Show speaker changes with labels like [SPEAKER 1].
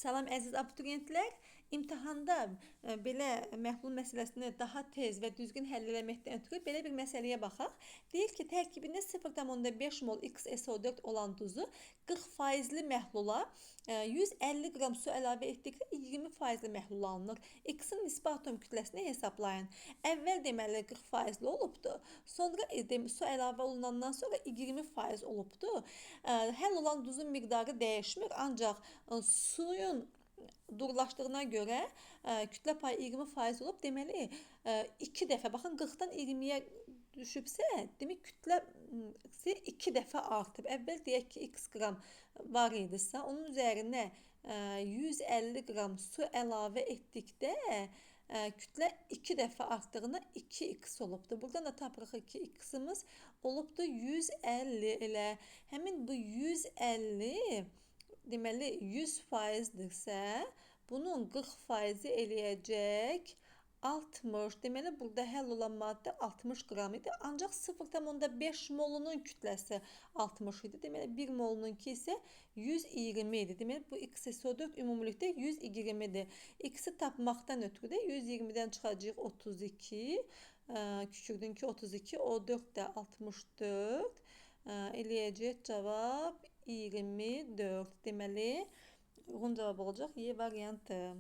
[SPEAKER 1] Salam əziz abituriyentlər. İmtahanda belə məhlul məsələsini daha tez və düzgün həll eləməkdən ötürü belə bir məsələyə baxaq. Deyir ki, tərkibində 0,5 mol XSO4 olan duzu 40 faizli məhlula 150 qram su əlavə etdikdə 20 faizli məhlul alınır. X-in nisbi atom kütləsini hesablayın. Əvvəl deməli 40 faizli olubdu. Sonra su əlavə olunandan sonra 20 faiz olubdu. Həll olan duzun miqdarı dəyişmir, ancaq suyun durulaşdığına görə kütlə payı 20% olub. Deməli, 2 dəfə, baxın 40-dan 20-yə düşübsə, demək kütləsi 2 dəfə artıb. Əvvəl deyək ki, x qram var idisə, onun üzərinə 150 qram su əlavə etdikdə kütlə 2 dəfə artdığına 2x olubdur. Buradan da tapırıq ki, x-imiz olubdur 150 elə. Həmin bu 150 deməli 100 faizdirsə, bunun 40 faizi eləyəcək 60. Deməli, burada həll olan maddə 60 qram idi. Ancaq 0,5 molunun kütləsi 60 idi. Deməli, 1 molununki isə 120 idi. Deməli, bu XSO4 ümumilikdə 120-dir. X-i tapmaqdan ötürü də 120-dən çıxacaq 32. Kükürdünki 32, O4 də 64. Eləyəcək cavab 24. Deməli, uyğun cavab olacaq Y variantı.